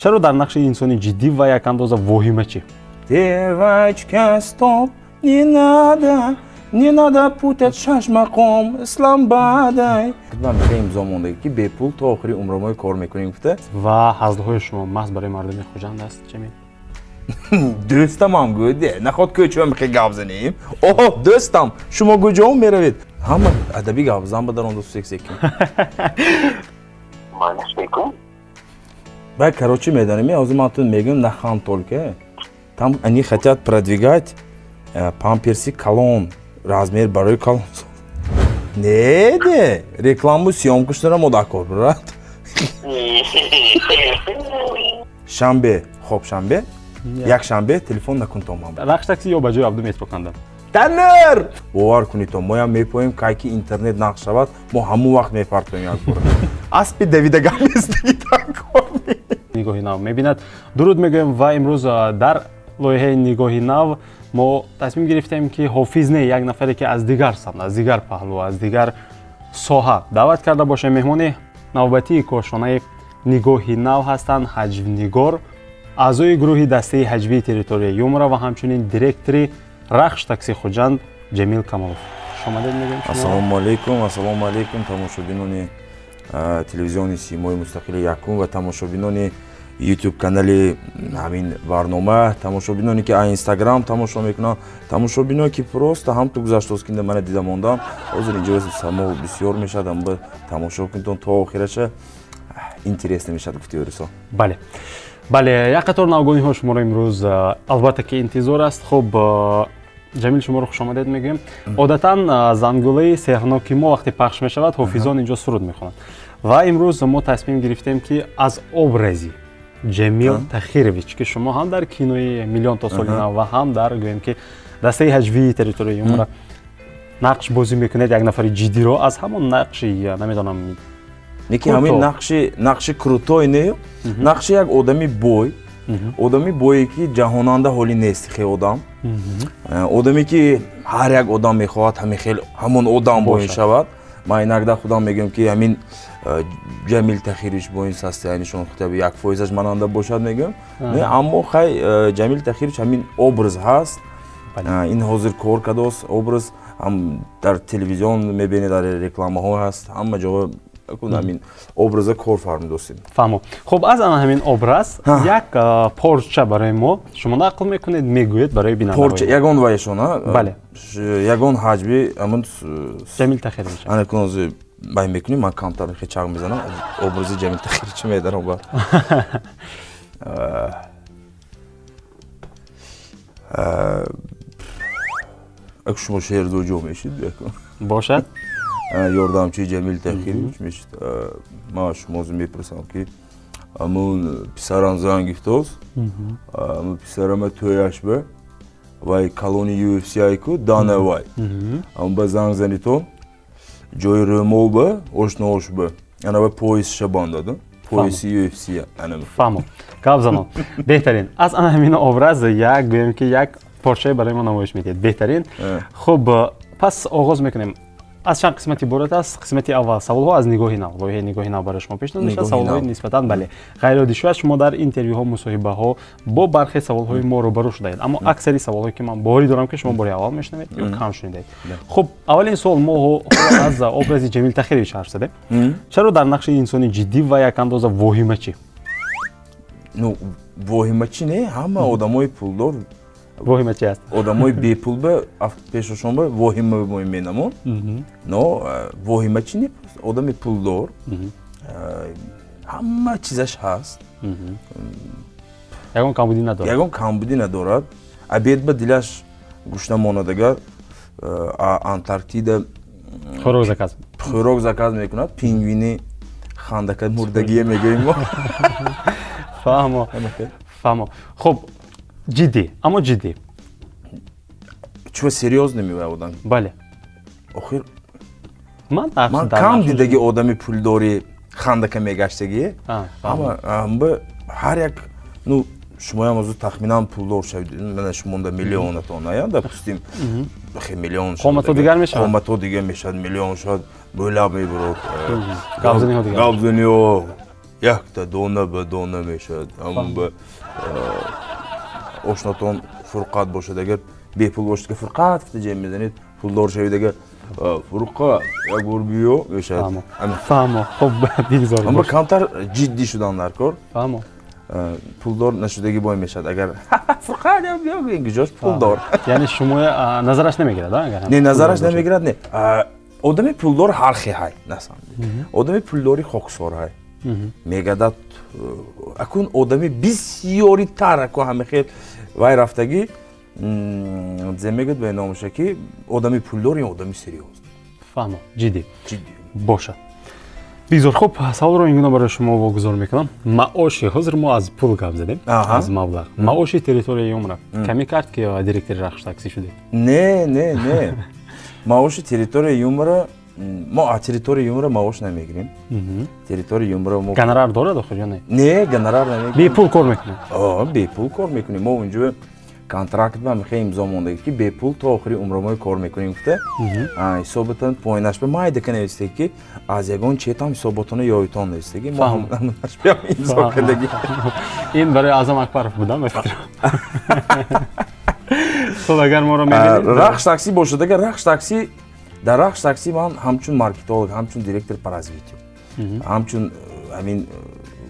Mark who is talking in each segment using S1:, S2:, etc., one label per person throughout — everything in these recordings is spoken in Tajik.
S1: Чаро дар нақши инсони ҷиддӣ ва якандоза воҳимачӣ?
S2: Девочка, стоп, не надо, не надо путать шашмақом с ламбадой. Ман мехоҳам имзо мондагӣ, ки бепул то охири умрамои кор мекунем, гуфта.
S1: Ва ҳазлҳои шумо маҳз барои мардуми Хуҷанд аст, Ҷамил?
S2: Дӯстамам гӯде, наход кӯча мехе гап занем. Оҳо, дӯстам, шумо куҷо меравед? Ҳама адаби гапзан ба даронда сексеки. Бай, короче, медонем, ҳозир ман тун мегӯям, нахан только. Там они хотят продвигать памперси калон, размер барои калон. Не, де, рекламу съёмку шудара модакор, брат. Шанбе, хоб шанбе, якшанбе телефон накун то ман.
S1: Рахш такси ё ба ҷои Абду метро кандан?
S2: Танур! Бовар кунед, то моям мепоем, кай ки интернет нақш шавад, мо ҳамон вақт мепартоем як бора. Аспи давида гап нестаги такор.
S1: Нигоҳи нав мебинад. Дуруд мегӯем ва имрӯз дар лоиҳаи Нигоҳи нав мо тасмим гирифтем, ки ҳофиз не, як нафаре, ки аз дигар самт, аз дигар паҳлӯ, аз дигар соҳа даъват карда бошем. Меҳмони навбатии кошонаи Нигоҳи нав ҳастанд ҳаҷвнигор, аъзои гурӯҳи дастаи ҳаҷвии территорияи Юмора ва ҳамчунин директори Рахш такси Хуҷанд Ҷамил Камолов. Хушомадед мегӯем шумо.
S2: Ассалому алайкум, ассалому алайкум, тамошобинони телевизиони Симои мустақили якум ва тамошобинони YouTube канали ҳамин барнома, тамошобиноне, ки Инстаграм тамошо мекунанд, тамошобиное, ки просто ҳам ту гузаштост, ки мана дида мондам. Ҳозир инҷо само бисёр мешавад, амба тамошо кунтон то охираша, интересно мешавад, гуфти Орисо.
S1: Бале. Бале, як қатор навгониҳо шуморо имрӯз албатта ки интизор аст. Хуб, Ҷамил, шуморо хушомадед мегӯем. Одатан зангулаи сеҳрноки мо вақте пахш мешавад, ҳофизон инҷо суруд мехонанд. Ва имрӯз мо тасмим гирифтем, ки аз образи Ҷамил Тахирович, ки шумо ҳам дар кинои Миллион то соли нав ва ҳам дар, гӯем ки, дастаи ҳаҷвии территорияи Юмора нақш бозӣ мекунед, як нафари ҷиддиро аз ҳамон нақши, намедонам,
S2: Неки ҳамин нақши крутой не, нақши як одами бой, одами бое, ки ҷаҳонанда ҳолӣ нест, хе одам, одаме, ки ҳар як одам мехоҳад ҳамин хел ҳамон одам бой шавад. Ман иногда худам мегӯям, ки ҳамин Ҷамил Тахирович бо ин состоянишон худо 1%-аш мананда бошад, мегӯям. Не, аммо хай, Ҷамил Тахирович ҳамин образ ҳаст, ин ҳозир кор кардааст, образ ҳам дар телевизион мебинед, дар рекламаҳо ҳаст, ҳама ҷо ҳамин образа кор фармудостем.
S1: Фаҳмо. Хуб, аз ана ҳамин образ як порча барои мо шумо нақл мекунед, мегӯед барои
S2: бинандаҳо. Ягон вайшона?
S1: Бале.
S2: Ягон ҳаҷви ҳамон
S1: Ҷамил Тахирович.
S2: Ана кун, бай мекунем, ман камтар хе чақ мезанам, образи Ҷамил Тахирович медарам ба. Шумо шеърдоҷо мешид?
S1: Бошад.
S2: Ёрдамчии Ҷамил Тахирович мешид. Ман шумо мепурсам, ки ҳамун писарам занг гифтост, ҳамун писарама тӯяш ба вай калони UFC айку Дана вай, ҳамун ба занг занитон, ҷои рӯмол ба ошноош ба ана вай поясша бандада, пояси UFC.
S1: Фаҳмо, гап занон. Беҳтарин. Аз ана ҳамин образ як, гӯем ки, як порчае барои мо намоиш медиҳед. Беҳтарин. Хуб, пас оғоз мекунем. Аз чанд қисмат иборат аст. Қисмати аввал саволҳо аз Нигоҳи нав, лоиҳаи Нигоҳи нав барои шумо пешниҳод мешавад. Саволҳои нисбатан, бале, ғайриоддӣ. Шояд шумо дар интервюҳо, мусоҳибаҳо бо бархе саволҳои мо рӯбарӯ шудаед, аммо аксари саволҳое, ки ман боварӣ дорам, ки шумо бори аввал мешунавед ё кам шунидаед. Хуб, аввалин суол: мо ҳоло аз образи Ҷамил Тахирович ҳарф задем. Чаро дар нақши инсони ҷиддӣ ва якандоза воҳимачӣ?
S2: Ну, воҳимачӣ не, ҳама одамои пулдор
S1: воҳимачӣ аст.
S2: Одамои бепул ба пешашон ба воҳима менамон, но воҳимачӣ не, одами пулдор ҳама чизаш ҳаст.
S1: Ягон камбудӣ надорад.
S2: Ягон камбудӣ надорад. Обед ба дилаш гушна монадагар, Антарктида
S1: хӯрок заказ
S2: хӯрок заказ мекунад, пингвини хандака мурдагие мегӯем мо.
S1: Фаҳмо, фаҳмо. Хуб, ҷиддӣ, аммо ҷиддӣ.
S2: Чува серьёзно мевай одам?
S1: Бале.
S2: Охир
S1: ман
S2: ман кам дидаги одами пулдори хандака мегаштагӣ. Ама ҳар як, ну, шумоям озу тахминан пулдор шавед, мана шумонда миллионатон, ая, допустим, миллион.
S1: Қоматҳо дигар мешавад.
S2: Қоматҳо дигар мешавад, миллион шавад, бӯлаб мебурод.
S1: Гапзаниҳо дигар.
S2: Гапзаниҳо. Якта дона ба дона мешавад. Ҳамун ба ошнотон Фурқат бошад, агар бепул бошад, ки Фурқат фита ҷем мезанед, пулдор шавед, агар Фурқат як бор биё мешавад.
S1: Фаҳмо. Хуб, бигзор.
S2: Аммо камтар ҷиддӣ шудан дар кор.
S1: Фаҳмо.
S2: Пулдор нашудагӣ бой мешавад, агар Фурқат биё гӯем, ҷош пулдор.
S1: Яъне шумо назараш намегирад, агар?
S2: Не, назараш намегирад, не. Одами пулдор ҳар хел ҳай, насам. Одами пулдори хоксор ҳай. Мегадад акун одами бисёри тар акун ҳама хел вай рафтагӣ зе мегӯяд ба номаша, ки одами пулдор ин одами серьёз.
S1: Фаҳмо, ҷиддӣ. Ҷиддӣ. Бошад. Бигзор, хуб, саволро ин гуна барои шумо вогузор мекунам. Маоши, ҳозир мо аз пул гап задем, аз маблағ. Маоши территорияи юмора каме кард, ки директори Рахш такси шудед?
S2: Не, не, не. Маоши территорияи юмора, мо аз территорияи юмора маош намегирем. Территорияи юмора мо
S1: гонорар дорад охир ё не?
S2: Не, гонорар намегирем.
S1: Бепул кор мекунед?
S2: Бепул кор мекунем. Мо унҷо контракт ба мехе имзо мондагӣ, ки бепул то охири умромои кор мекунем гуфта. Ҳисоботан поинаш ба майдака навистагӣ, ки аз ягон четам ҳисоботона ёитон навистагӣ. Мо ҳамонаш биям имзо кардагӣ.
S1: Ин барои Аъзам Акбаров будам, ба фикрам. Хуб, агар моро мебинед,
S2: Рахш такси бошад, агар Рахш такси, дар Рахш такси ман ҳамчун маркетолог, ҳамчун директор по развитию, ҳамчун ҳамин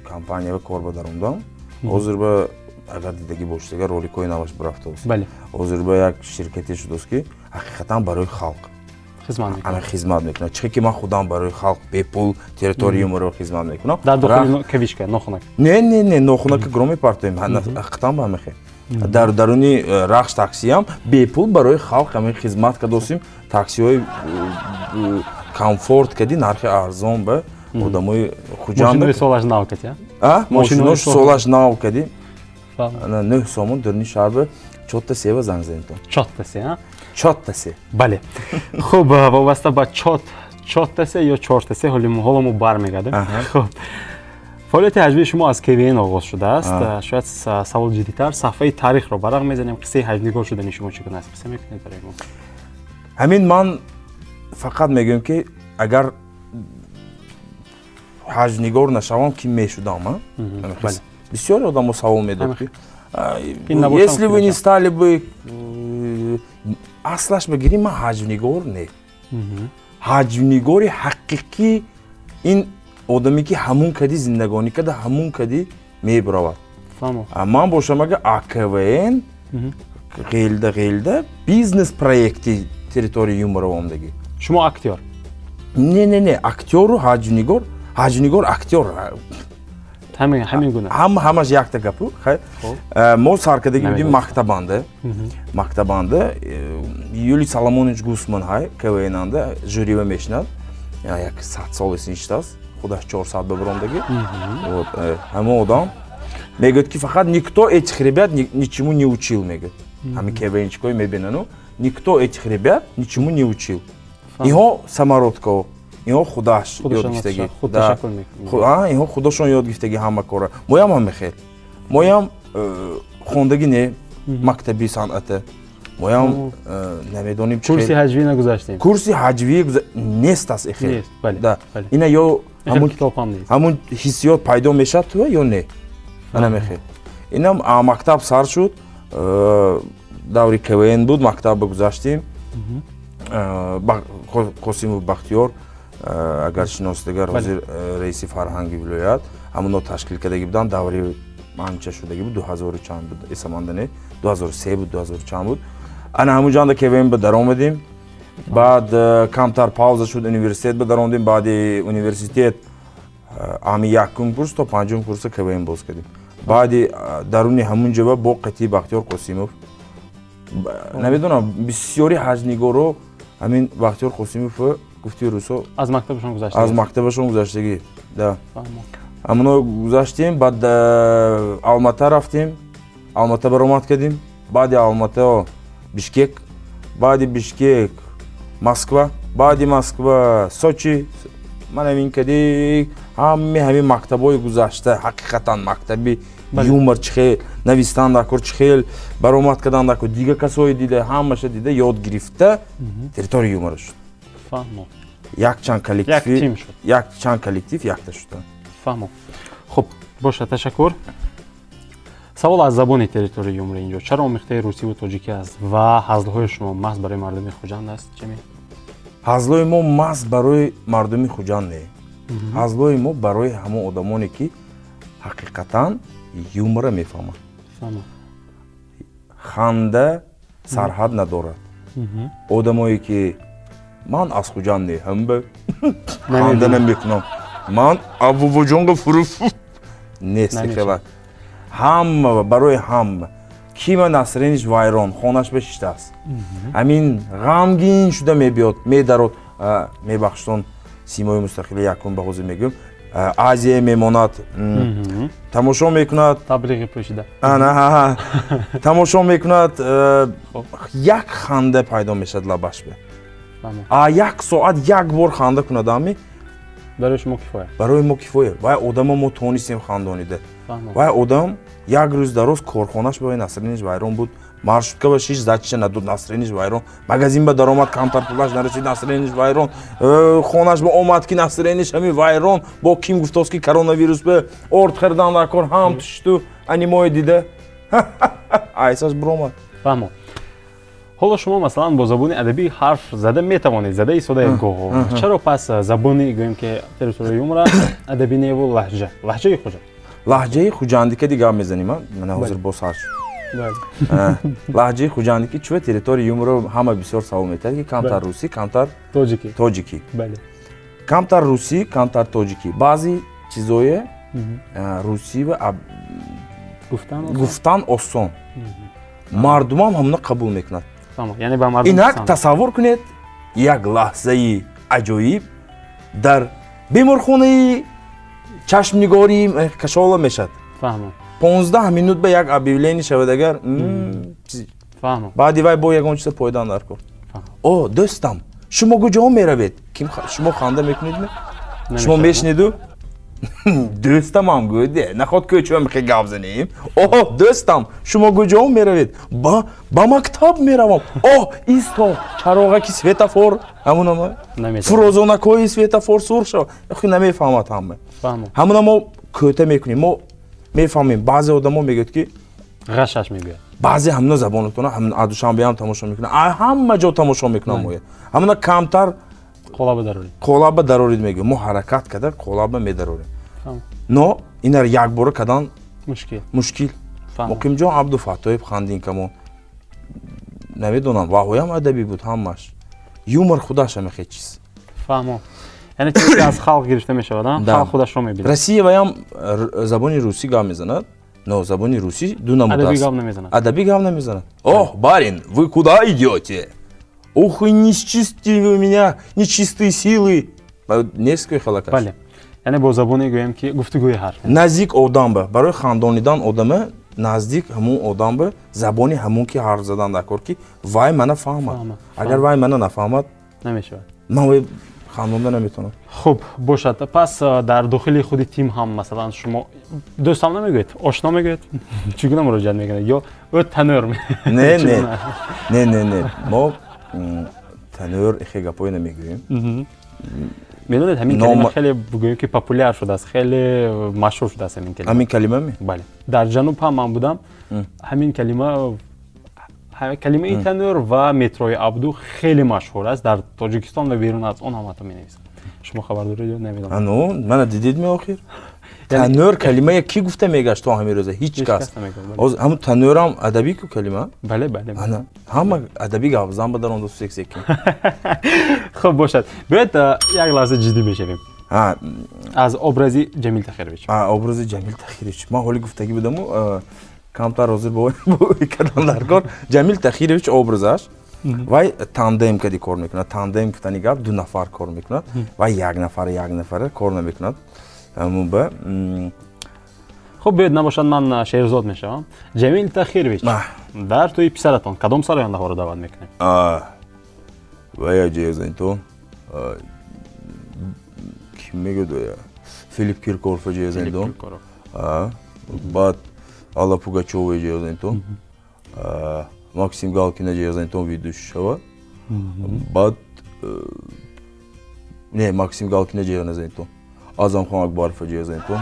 S2: компания кор ба даромдам. Ҳозир ба агар дидагӣ бошед, агар роликҳои наваш бирафтааст, ҳозир ба як ширкате шудааст, ки ҳақиқатан барои халқ
S1: хизмат.
S2: Хизмат мекунад. Чӣ ки ман худам барои халқ бепул территорияи юморо хизмат мекунам.
S1: Дар дохили кавичка нохунак.
S2: Не, не, не, нохунака гро мепартоем, ҳақиқатан ба ҳамин хел. Дар даруни Рахш таксиам бепул барои халқ ҳамин хизмат кардосим, таксиҳои комфорт кади, нархи арзон ба одамои Хуҷанд.
S1: Солаш нав кади?
S2: Мошинош солаш нав кади. 9 сомон дурни шаҳр, чотта сева занг занитон.
S1: Чотта се?
S2: Чотта се.
S1: Бале. Хуб, вобаста ба чот, чотта се ё чорта се, ҳоло мо бармегардем. Хуб, фаъолияти ҳаҷвии шумо аз КВН оғоз шудааст. Шояд савол ҷиддитар, саҳфаи таърихро варақ мезанем, қиссаи ҳаҷвнигор шудани шумо чӣ гуна аст? Қисса мекунед барои мо?
S2: Ҳамин ман фақат мегӯям, ки агар ҳаҷвнигор нашавам, ким мешудам? Бисёре одамо савол медод, ки если вы не стали бы, аслаш бигирем, ман ҳаҷвнигор не. Ҳаҷвнигори ҳақиқӣ ин одаме, ки ҳамун кади зиндагонӣ карда, ҳамун кади мебуравад. Ман бошам, ага АКВН ғелда ғелда бизнес проекти территория юмора омдагӣ.
S1: Шумо актёр?
S2: Не, не, не, актёру ҳаҷвнигор, ҳаҷвнигор актёр
S1: ҳамин гуна.
S2: Ҳамаш якта гапу. Мо саркардагӣ будем мактабанда. Мактабанда Юлий Соломонович Гусман ҳай КВН-анда жюрива мешинад, як 100 сол нишитааст, худаш 400 ба биромдагӣ. Ҳамон одам мегӯяд, ки фақат никто этих ребят ничему не учил, мегӯяд. Ҳамин КВНчикҳое мебинану, никто этих ребят ничему не учил, инҳо самородкао, инҳо худаш ёд гирифтагӣ, инҳо худашон ёд гирифтагӣ ҳама кора. Моям ҳам мехел, моям хондагӣ не мактаби санъата, моям намедонем.
S1: Курси ҳаҷвӣ нагузаштем.
S2: Курси ҳаҷвӣ нест аст эхел. Ина ё ҳамун ҳиссиёт пайдо мешавад ту ё не, ана мехел. Инам мактаб сар шуд, даври КВН буд, мактаб гузаштем. Қосимов Бахтиёр, агар шиносед, агар ҳозир раиси фарҳанги вилоят, ҳамуно ташкил кардагӣ буданд. Даври анча шудагӣ буд, 2000 чанд буд, эсаманда не, 2003 буд, 2000 чанд буд. Ана ҳамун ҷанда КВН ба даромадем. Баъд камтар пауза шуд, университет ба даромадем. Баъди университет ами якум курс то панҷум курса КВН боз кардем. Баъди даруни ҳамун ҷоба бо қатии Бахтиёр Қосимов, намедонам, бисёри ҳаҷнигоро ҳамин Бахтиёр Қосимов гуфти рӯсо
S1: аз мактабашон гузаштагӣ.
S2: Аз мактабашон гузаштагӣ, да. Ҳамоно гузаштем, баъд Алмата рафтем, Алмата баромад кардем, баъди Алмата Бишкек, баъди Бишкек Москва, баъди Москва Сочи. Ман ҳамин кади ҳами ҳамин мактабҳои гузашта, ҳақиқатан мактаби юмор чӣ хел навистан даркор, чӣ хел баромад кардан даркор, дигар касое дида, ҳамаша дида, ёд гирифта, территория юмора шуд.
S1: Фаҳмо.
S2: Якчанд коллектив, якчанд коллектив якта шуда.
S1: Фаҳмо. Хуб, боша, ташаккур. Савол аз забони территорияи юмори инҷо: чаро омехтаи русиву тоҷикӣ аст ва ҳазлҳои шумо маҳз барои мардуми Хуҷанд аст? Чеми?
S2: Ҳазлҳои мо маҳз барои мардуми Хуҷанд не, ҳазлҳои мо барои ҳамон одамоне, ки ҳақиқатан юмора мефаҳманд. Ханда сарҳад надорад. Одамое ки ман аз Хуҷанд не, ҳамба ханда намекунам, ман абубоҷонга фуру нест, хела ҳама барои ҳама. Кима настроение ш вайрон, хонаш ба шиштааст, ҳамин ғамгин шуда мебиёд, медарод, мебахштон, Симои мустақили якум ба ҳозир мегӯям, Азия мемонад, тамошо мекунад.
S1: Таблиғи пӯшида.
S2: Тамошо мекунад, як ханда пайдо мешавад лабаш бе. А як соат як бор ханда кунад, ами
S1: барои шумо кифоя.
S2: Барои мо кифоя. Вай одамо мо тонистем хандонида. Вай одам як рӯз дароз корхонаш ба настроение ш вайрон буд, маршрутка ба шиш, сдача надод, настроение ш вайрон, магазин ба даромад, камтар пулаш нарасид, настроение ш вайрон, хонаш ба омад, ки настроение ш ҳами вайрон, бо ким гуфтост, ки коронавирус ба орд харидан дар кор, ҳам тушту анимое дида, айсаш биромад.
S1: Фаҳмо. Ҳоло шумо, масалан, бо забони адабӣ ҳарф зада метавонед, зада истодаед гоҳо. Чаро пас забони, гӯем ки, территорияи юмора адабӣ неву лаҳҷаи Хуҷанд?
S2: Лаҳҷаи хуҷандика дигар мезанем. Мана ҳозир боз ҳар лаҳҷаи хуҷандики чува территорияи юморо ҳама бисёр савол метиҳад, ки камтар русӣ, камтар тоҷикӣ, камтар русӣ, камтар тоҷикӣ. Баъзе чизое русӣ ва гуфтан осон, мардумам ҳамона қабул мекунад. Инак тасаввур кунед, як лаҳзаи аҷоиб дар беморхонаи чашмнигории кашола мешавад. 15 минут ба як объявление шавад, агар баъди вай бо ягон чиза пойдан дар кор. О, дӯстам, шумо куҷо меравед? Шумо ханда мекунед? Шумо мешниду дӯстамам гӯде, наход кӯча мехе гап занем. О, дӯстам, шумо куҷо меравед? Ба мактаб меравам. О, исто, чароғаки светофор ҳамунама фурӯзонакҳои светофор сур шава. Намефаҳмад ҳама. Ҳамуна мо кӯта мекунем, мо мефаҳмем. Баъзе одамо мегӯяд, ки
S1: ғашаш мегӯяд.
S2: Баъзе ҳамуна забонатона аз Душанбеам тамошо мекунад, ҳама ҷо тамошо мекунам, моя ҳамуна камтар
S1: қолаба дарорид.
S2: Қолаба дарорид мегӯям. Мо ҳаракат карда қолаба медарорем, но инар якбора кардан
S1: мушкил.
S2: Мушкил. Муқимҷон Абдуфаттоев хандинкамо, намедонам, ваҳоям адабӣ буд ҳамаш. Юмор худаш ҳамахе чиз.
S1: Фаҳмо, яъне чизе ки аз халқ гирифта мешавад, халқ худашро мебинад.
S2: Россия ваям забони русӣ гап мезанад, но забони русӣ ду намуд
S1: аст.
S2: Адабӣ
S1: гап намезанад.
S2: Адабӣ гап намезанад. Ох, барин, вы куда идете? Ух, и нечистые вы у меня, нечистые силы. Нест ки халакаш.
S1: Бале, яъне бо забоне, гӯем ки, гуфтугӯи ҳарф.
S2: Наздик одам ба, барои хандонидан одама, наздик ҳамун одам ба забони ҳамун ки ҳарф задан дар кор, ки вай мана фаҳмад. Агар вай мана нафаҳмад,
S1: намешавад.
S2: Ман вай хандонда наметавонам.
S1: Хуб, бошад. Пас дар дохили худи тим ҳам, масалан, шумо дӯстам намегӯед, ошно мегӯед? Чӣ гуна муроҷиат мекунед ё ӯ танӯр?
S2: Не, не, не, не, не, мо танӯр ихе гапое намегӯем.
S1: Медонед, ҳамин калима хеле, бигӯем ки, популяр шудааст, хеле машҳур шудааст ҳамин калима.
S2: Ҳамин калима ми?
S1: Бале, дар ҷануб ҳам ман будам, ҳамин калима, калимаи танӯр ва метрои Абду хеле машҳур аст дар Тоҷикистон ва берун аз он ҳам ҳатто менависанд. Шумо хабар доред ё намедонам.
S2: Ну, мана дидед ми, охир танӯр калимае ки гуфта мегашт то ҳамин рӯза? Ҳеҷ кас. Ҳамун танӯрам адабӣ ку калима.
S1: Бале, бале.
S2: Ҳама адабӣ гап зан ба даронда сек секи.
S1: Хуб, бошад, биёед як лаҳза ҷиддӣ мешавем. Аз образи Ҷамил Тахирович.
S2: Образи Ҷамил Тахирович ман ҳоли гуфтагӣ будаму, камтар ҳозир кардам дар кор. Ҷамил Тахирович образаш вай тандем кади кор мекунад. Тандем гуфтани гап, ду нафар кор мекунад, вай як нафара, як нафара кор намекунад. Ба
S1: Хуб, биёед, набошад, ман Шерзод мешавам. Ҷамил Тахирович, дар тӯи писаратон кадом сарояндаҳоро даъват мекунем?
S2: Вая ҷезанто ки мегӯд, Филипп Киркоров ҷезандон, баъд Алла Пугачова ҷезанто, Максим Галкина ҷезантон ведущий шавад. Баъд не, Максим Галкина ҷезанто. Азамхон Акбаров ҷоиза то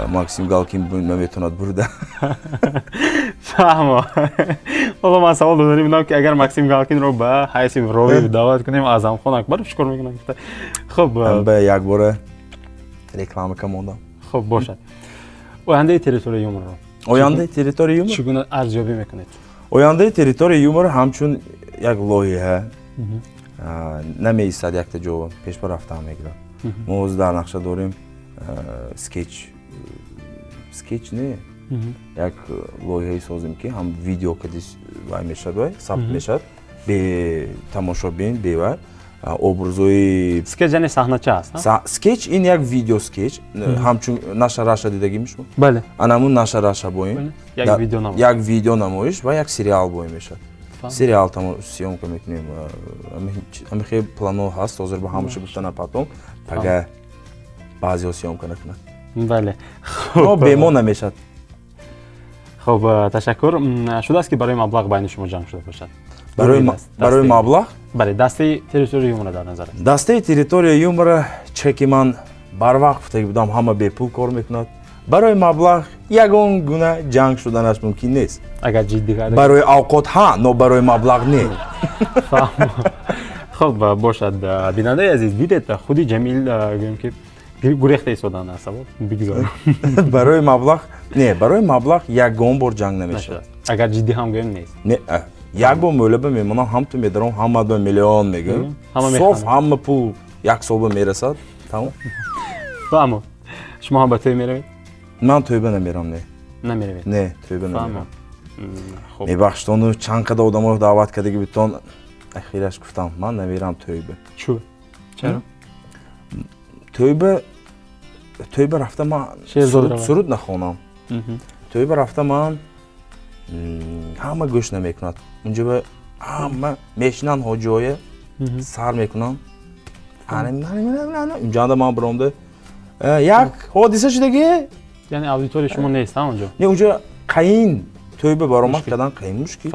S2: Максим Галкин наметавонад бурда.
S1: Фаҳмо. Ҳоло ман савол додани будам, ки агар Максим Галкинро ба ҳайси ровӣ даъват кунем, Азамхон Акбаров чӣ кор мекунад? Хуб,
S2: ба якбора реклама камондам.
S1: Хуб бошад. Ояндаи территорияи юморро,
S2: ояндаи территорияи юмор
S1: чӣ гуна арзёбӣ мекунед?
S2: Ояндаи территорияи юмор ҳамчун як лоиҳа намеистад якта ҷо, пешба рафтан мегирад. Мо ҳозир дар нақша дорем скетч не, як лоиҳае созем, ки ҳам видео кади вай мешавад, вай сабт мешавад, бе тамошобин, бе вай образои.
S1: Скетч яъне саҳнача аст?
S2: Скетч ин як видео скетч, ҳамчун Наша Раша дидагим шумо?
S1: Бале.
S2: Анамун Наша Раша боем.
S1: Як
S2: видео намоиш ва як сериал боем мешавад. Сериал съёмка мекунем. Ҳамихе плано ҳаст, ҳозир ба ҳамаша гуфта напатом, пага баъзеҳо съёмка накунад.
S1: Бале.
S2: Но бемон намешавад.
S1: Хуб, ташаккур. Шудааст, ки барои маблағ байни шумо ҷанг шуда бошад?
S2: Барои маблағ?
S1: Бале, дастаи территорияи юмора дар назар аст.
S2: Дастаи территорияи юмора, чеки ман барвақт гуфтаги будам, ҳама бепул кор мекунад. Барои маблағ ягон гуна ҷанг шуданаш мумкин нест.
S1: Агар ҷиддӣ карда,
S2: барои авқот ҳа, но барои маблағ не.
S1: Хуб бошад, бинандаи азиз, дидед, худи Ҷамил гӯем ки гурехта истодан аз савол. Бигзор.
S2: Барои маблағ не, барои маблағ ягон бор ҷанг намешавад.
S1: Агар ҷиддӣ ҳам гӯем, нест?
S2: Не, як бор мӯлаба мемонам, ҳам ту медаром, ҳама ба миллион мегӯям, соф ҳама пул як солба мерасад, тамом.
S1: Фаҳмо. Шумо ҳам ба тӯй меравед?
S2: Ман тӯйба намерам, не.
S1: Намеравед?
S2: Не, тӯйба намерам. Мебахшитону, чанд қадар одамо даъват кардаги битон, ахираш гуфтам, ман намерам тӯйба.
S1: Чӯ? Чаро?
S2: Тӯйба рафта ман суруд нахонам. Тӯйба рафта ман ҳама гӯш намекунад. Унҷо ҳама мешинанд, ҳоҷиҳое сар мекунанд. Унҷанда ман биромда як ҳодиса шудаги.
S1: Яъне аудитория шумо нест онҷо?
S2: Не, унҷо қаин тӯйба баромад кардан қаин мушкил.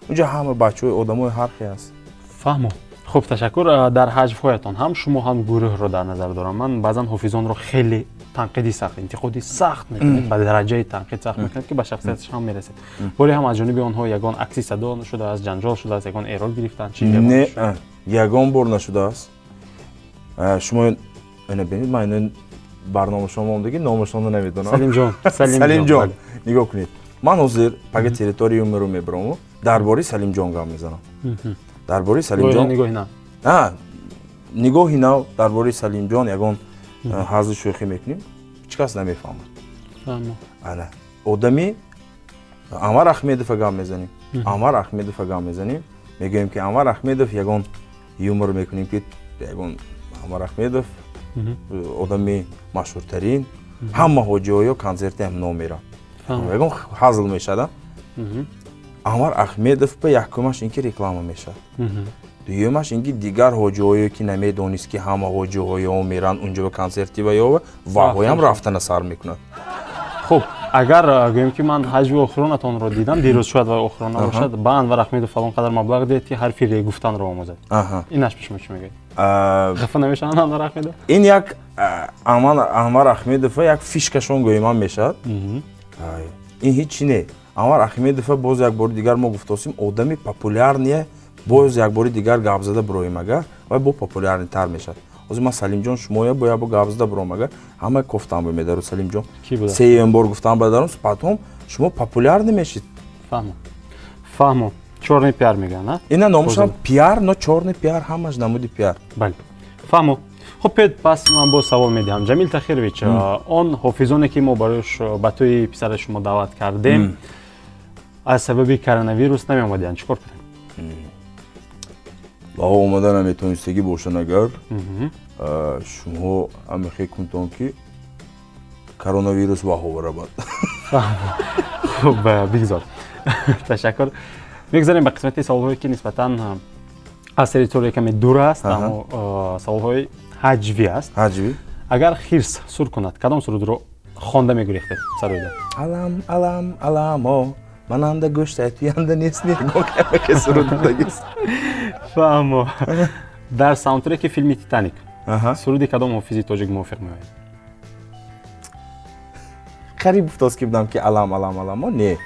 S2: Унҷо ҳама бачаҳои одамои ҳар хел аст.
S1: Фаҳмо. Хуб, ташаккур. Дар ҳаҷвҳоятон ҳам шумо, ҳам гурӯҳро дар назар дорам, ман баъзан ҳофизонро хеле танқиди сахт, интиқоди сахт мекунед, ба дараҷаи танқид сахт мекунед, ки ба шахсияташ ҳам мерасед. Боре ҳам аз ҷониби онҳо ягон акси садо шудааст, ҷанҷол шудааст, ягон эрод гирифтанд? Чи?
S2: Не, ягон бор нашудааст. Шумо ина бинед, ман ина барномашон мондагӣ, номашонро намедонам.
S1: Салимҷон.
S2: Салимҷон, нигоҳ кунед, ман ҳозир пага территорияи юморро мебараму дар бораи Салимҷон гап мезанам, дар бораи Салимҷон.
S1: Нигоҳи нав.
S2: Нигоҳи нав дар бораи Салимҷон ягон ҳазли шӯхӣ мекунем, ҳеҷ кас намефаҳмад. Ана одами Анвар Ахмедова гап мезанем, Анвар Ахмедова гап мезанем, мегӯем, ки Анвар Ахмедов, ягон юмор мекунем, ки ягон Анвар Ахмедов одами машҳуртарин, ҳама ҳоҷиҳоё консерти ҳамно мерам, ягон ҳазл мешавад. Анвар Ахмедов ба якумаш ин ки реклама мешавад, дуюмаш ин ки дигар ҳоҷиҳое, ки намедонист, ки ҳама ҳоҷиҳоё меранд унҷо ба консерти ваёва, ваҳоям рафтана сар мекунад.
S1: Хуб, агар гӯем, ки ман ҳаҷви охиронатонро дидам дирӯз, шояд вай охирон набошад, ба Анвар Ахмедов фалон қадар маблағ диҳед, ки ҳарфи ре гуфтанро омӯзад, инаш ба шумо чӣ мегӯед? Хафа намешаванд Анвар Ахмедов?
S2: Ин як Анвар Ахмедова як фишкашон гӯемам мешавад, ин ҳеҷ чи не. Анвар Ахмедова боз як бори дигар мо гуфтосем, одами популярные, боз як бори дигар гап зада бироем агар, вай бо популярнитар мешавад. Ҳозир ман Салимҷон шумоя бо як бор гап зада биром агар, ҳама кофтан бемедару Салимҷон сеюм бор гуфтан бадарум, потом шумо популярный мешид.
S1: Фаҳмо, фаҳмо. Чёрный пиар мегӯянд.
S2: Ина номушам пиар, но чёрный пиар, ҳамаш намуди пиар.
S1: Бале, фаҳмо. Хуб, пед, пас ман боз савол медиҳам, Ҷамил Тахирович. Он ҳофизоне, ки мо барои ба тӯи писари шумо даъват кардем, аз сабаби коронавирус намеомадиянд, чӣ кор кунем?
S2: Баҳо омада наметонистагӣ бошанд агар, шумо амихе кунтон, ки коронавирус ваҳо барабад.
S1: Хуб, бигзор. Ташаккур. Мегузарем ба қисмати саволҳое, ки нисбатан аз территория каме дур аст, аммо саволҳои ҳаҷвӣ аст.
S2: Ҳаҷвӣ.
S1: Агар хирс сур кунад, кадом сурудро хонда мегурехтед, сароида?
S2: Алам, алам, аламо, мананда гӯшта туянда нест, суруд будагист.
S1: Фаҳмо. Дар саундтреки филми Титаник Суруди кадом ҳофизи тоҷик мувофиқ меояд?
S2: Қариб гуфтост ки будам ки алам алам аламо не.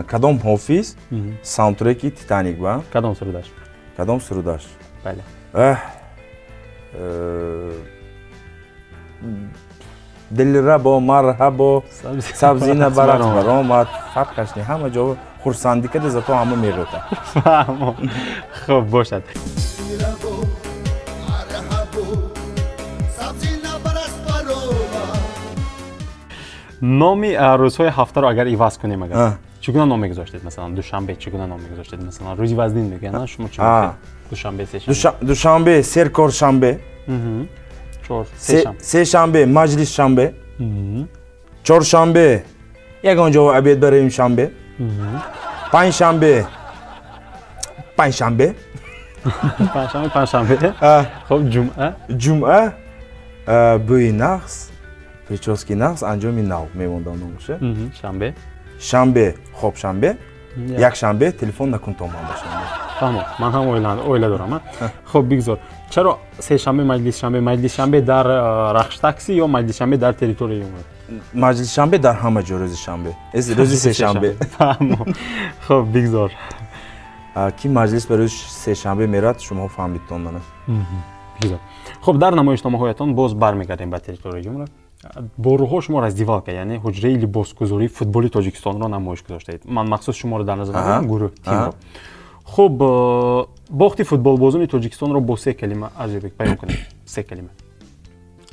S2: Кадом ҳофиз саундтреки Титаник ба?
S1: Кадом сурудаш?
S2: Кадом сурудаш?
S1: Бале.
S2: Дилрабо марҳабо сабзина барақ баромад, фарқаш не, ҳама ҷо хурсандӣ када, зато ҳама меғӯта.
S1: Фаҳмо. Хуб бошад. Номи рӯзҳои ҳафтаро агар иваз кунем, агар чӣ гуна ном мегузоштед? Масалан, душанбе чӣ гуна ном мегузоштед? Масалан, рӯзи вазнин мегӯянд, шумо чӣ мегӯед? Душанбе, сешанбе.
S2: Душанбе серкоршанбе. Сешанбе маҷлисшанбе. Чоршанбе ягон ҷо обед барем шанбе. Панҷшанбе панҷшанбе.
S1: Панҷшанбе панҷшанбе. Хуб, ҷумъа?
S2: Ҷумъа бӯи нағз, прически нағз, анҷоми нав мемондам номаша.
S1: Шанбе?
S2: Шанбе хобшанбе, якшанбе телефон накун то ман ба шанбе.
S1: Фаҳмо, ман ҳам оила дорам. Хуб, бигзор. Чаро сешанбе маҷлисшанбе? Маҷлисшанбе дар рахштакси ё маҷлисшанбе дар территорияи умр?
S2: Маҷлисшанбе дар ҳама ҷо рӯзи шанбе. Рӯзи сешанбе.
S1: Фаҳмо. Хуб, бигзор.
S2: Ки маҷлис ба рӯзи сешанбе мерад, шумо фаҳмидтон мана.
S1: Бигзор. Хуб, дар намоишномаҳоятон боз бармегардем ба территорияи умр. Бо рӯҳҳо шумо раздевалка, яъне ҳуҷраи либосгузории футболи Тоҷикистонро намоиш гузоштаед. Ман махсус шуморо дар назар дорам, гурӯҳ, тимро. Хуб, бохти футболбозони Тоҷикистонро бо се калима арзёбӣ баён кунед. Се калима.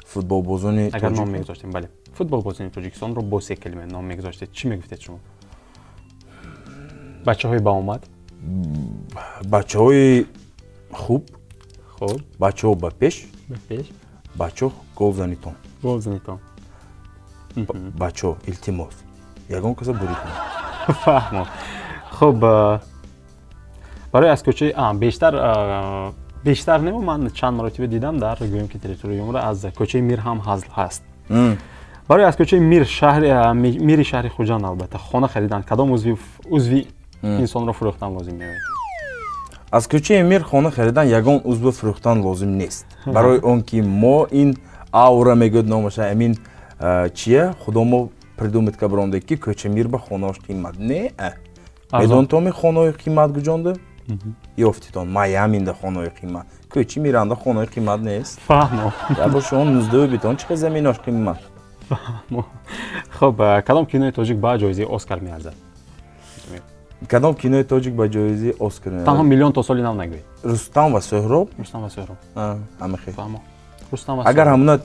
S2: Футболбозони
S1: агар ном мегузоштем, бале. Футболбозони Тоҷикистонро бо се калима ном мегузоштед, чӣ мегуфтед шумо? Бачаҳои баомад?
S2: Бачаҳои хуб.
S1: Хуб.
S2: Бачаҳо ба пеш.
S1: Ба пеш.
S2: Бачаҳо гол занитон.
S1: Гол занитон.
S2: Бачаҳо, илтимос, ягон каса бурид кунед.
S1: Фаҳмо. Хуб, барои аз кӯчаи бештар бештар не, ман чанд маротиба дидам дар гӯем ки территорияи умра аз кӯчаи Мир ҳам ҳазл ҳаст. Барои аз кӯчаи Мир шаҳри Мири шаҳри Хуҷанд албатта хона харидан кадом узви инсонро фурӯхтан лозим меояд?
S2: Аз кӯчаи Мир хона харидан ягон узв фурӯхтан лозим нест. Барои он ки мо ин аура мегӯяд номаша, амин чия худо мо придумид ка баромде ки кӯча Мир ба хонаош қимат не. Медонтоми хонаои қимат гуҷонда? Ёфтитон Майаминда хонаои қимат. Кӯчи Миранда хонаои қимат нест.
S1: Фаҳмо.
S2: Я бо шумо 19 битон чӣ заминош қимат.
S1: Фаҳмо. Хуб, кадом кинои тоҷик ба ҷоизаи Оскар меарзад?
S2: Кадом кинои тоҷик ба ҷоизаи Оскар меарзад?
S1: Танҳо миллион то соли нав нагӯед.
S2: Рустам ва Соҳроб.
S1: Рустам ва Соҳроб.
S2: Ҳамихе.
S1: Фаҳмо. Рустам ва
S2: агар ҳамуна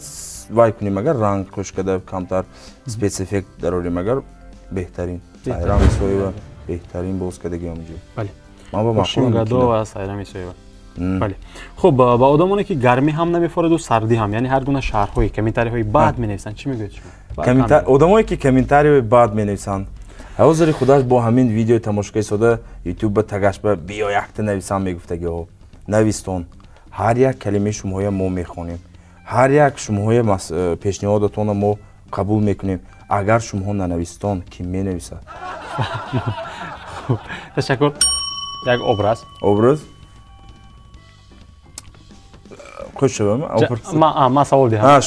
S2: вай кунем, агар ранг хуш када камтар спецэффект дарорем, агар беҳтарин. Сайрам Исоева беҳтарин боз кадаги ҳамунҷо.
S1: Бале.
S2: Ман ба
S1: маъқул Гадо ва Сайрам Исоева. Бале. Хуб, ба одамоне ки гармӣ ҳам намефораду сардӣ ҳам, яъне ҳар гуна шарҳҳои комментариҳои бад менависанд, чӣ мегӯед шумо?
S2: Одамое ки комментариҳои бад менависанд, ҳозири худаш бо ҳамин видеои тамошои сода ютуб ба тагаш ба биё якта нависам мегуфтагиҳо. Навистон. Ҳар як калимаи шумоҳоя мо мехонем. Ҳар як шумоҳоя пешниҳодатонро мо қабул мекунем. Агар шумоҳо нанавистон, кӣ менависад?
S1: Хуб, ташаккур. Як образ.
S2: Образ? Хуш шавам, образ.
S1: Ман савол диҳам.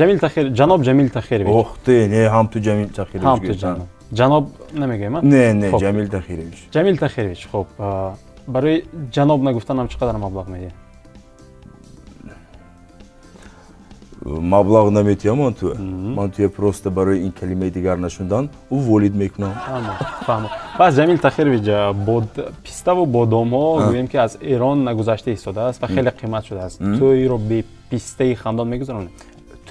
S1: Ҷамил Тахир, ҷаноб Ҷамил Тахирович.
S2: Ох ты, не, ҳам ту Ҷамил Тахирович.
S1: Ҳам ту ҷаноб. Ҷаноб намегӯем, а?
S2: Не, не, Ҷамил Тахирович.
S1: Ҷамил Тахирович, хуб, барои ҷаноб нагуфтанам чӣ қадар маблағ медиҳед?
S2: Маблағ наметиҳам ман ту. Ман туя просто барои ин калимаи дигар нашундан уволид мекунам.
S1: Фаҳмо. Пас Ҷамил Тахирович, пиставу бодомҳо гӯем ки аз Эрон нагузашта истодааст ва хеле қимат шудааст. Тӯйро бе пистаи хандон мегузаронем?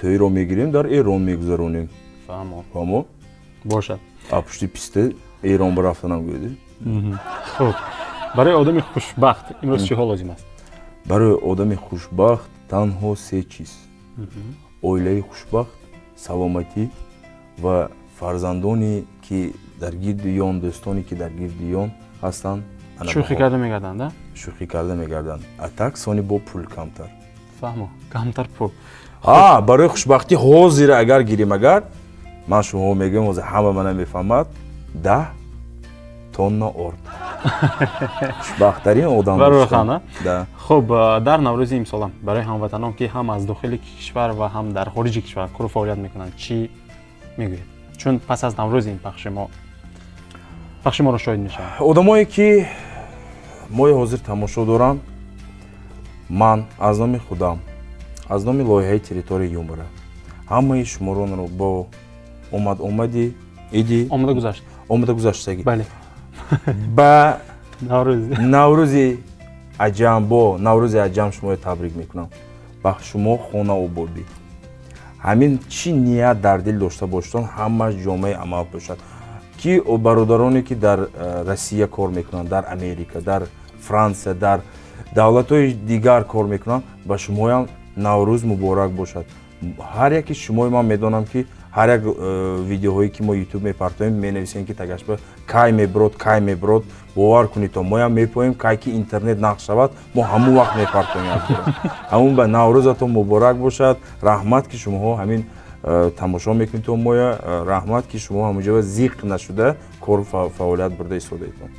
S2: Тӯйро мегирем, дар Эрон мегузаронем.
S1: Фаҳмо.
S2: Фаҳмо?
S1: Бошад.
S2: А пушти писта Эрон барафтанам гӯяд.
S1: Хуб. Барои одами хушбахт имрӯз чиҳо лозим аст?
S2: Барои одами хушбахт танҳо се чиз. Оилаи хушбахт, саломатӣ ва фарзандоне ки дар гирди ён, дӯстоне ки дар гирди ён ҳастанд.
S1: Шӯхӣ карда мегарданд, а?
S2: Шӯхӣ карда мегарданд. А так сони бо пул камтар.
S1: Фаҳмо, камтар пул.
S2: Барои хушбахтӣ ҳозир агар гирем, агар ман шумоҳо мегӯям, ҳозир ҳама мана мефаҳмад, 10 тонна орд. Хушбахттарин одам.
S1: Барорхан, а? Хуб, дар Наврӯзи имсола барои ҳамватанон, ки ҳам аз дохили кишвар ва ҳам дар хориҷи кишвар кору фаъолият мекунанд, чӣ мегӯед? Чун пас аз Наврӯз ин пахши моро шоҳид мешаванд.
S2: Одамое ки мои ҳозир тамошо доранд, ман аз номи худам, аз номи лоиҳаи «Территория юмора» ҳамаи шуморонро бо омад-омади иди
S1: омада гузашт.
S2: Омада гузаштагӣ.
S1: Бале.
S2: Ба
S1: Наврӯз.
S2: Наврӯзи аҷам, бо Наврӯзи аҷам шуморо табрик мекунам. Ба шумо хона ободӣ, ҳамин чӣ ният дар дил дошта бошедон, ҳамаш ҷомаи амал бошад. Ки бародароне ки дар Россия кор мекунанд, дар Америка, дар Франсия, дар давлатҳои дигар кор мекунанд, ба шумоям Наврӯз муборак бошад. Ҳар яки шумои ман медонам, ки ҳар як видеоҳое ки мо Ютуб мепартоем, менависем, ки тагашба кай мебирод, кай мебирод. Бовар кунед, то моям мепоем, кай ки интернет нақш шавад, мо ҳамун вақт мепартоем. Ҳамун ба Наврӯзатон муборак бошад. Раҳмат, ки шумоҳо ҳамин тамошо мекунед то моя. Раҳмат, ки шумо ҳамунҷо зиқ нашуда кору фаъолият бурда истодаедон.